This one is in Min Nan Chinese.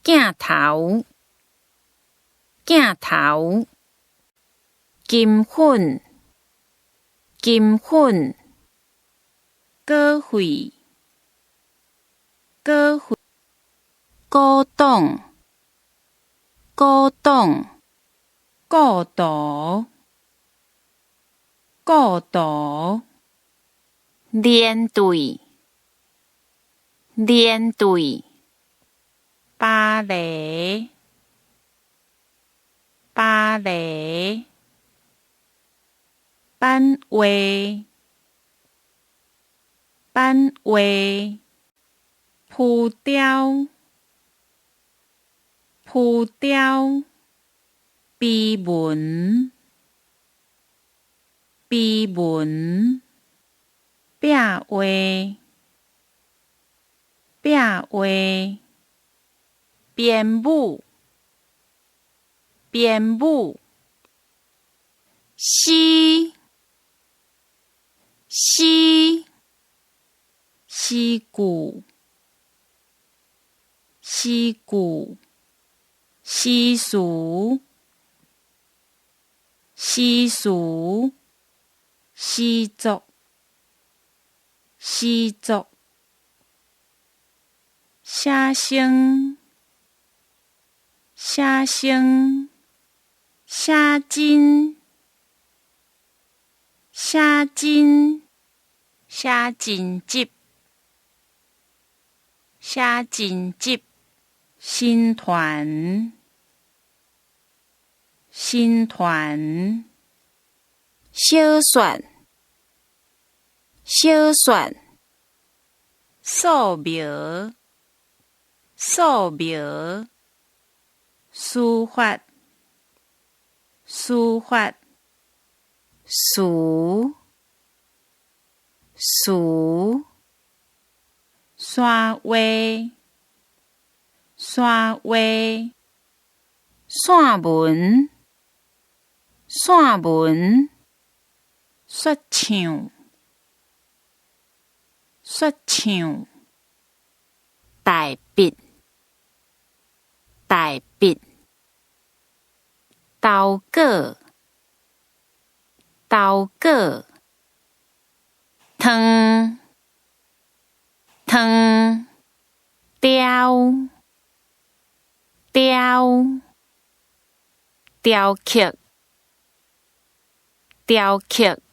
鏡頭，鏡頭，金粉，金粉，稿費，稿費，古董，古董，故圖，故圖，連隊，連隊，巴黎，巴黎，版畫，版畫，浮雕，浮雕，碑文，碑文，壁畫，壁畫，編舞，編舞，詩，詩，詩句，詩句，詩詞，詩詞，詩作，詩作，寫生，寫生，寫真，寫真，寫真集，寫真集，新團，新團，小說，小說，素描，素描，書法，書法，詞，詞，山畫，山畫，線紋，線紋，說唱，說唱，大筆，大筆，投稿，投稿，湯，湯，雕，雕，雕刻，雕刻。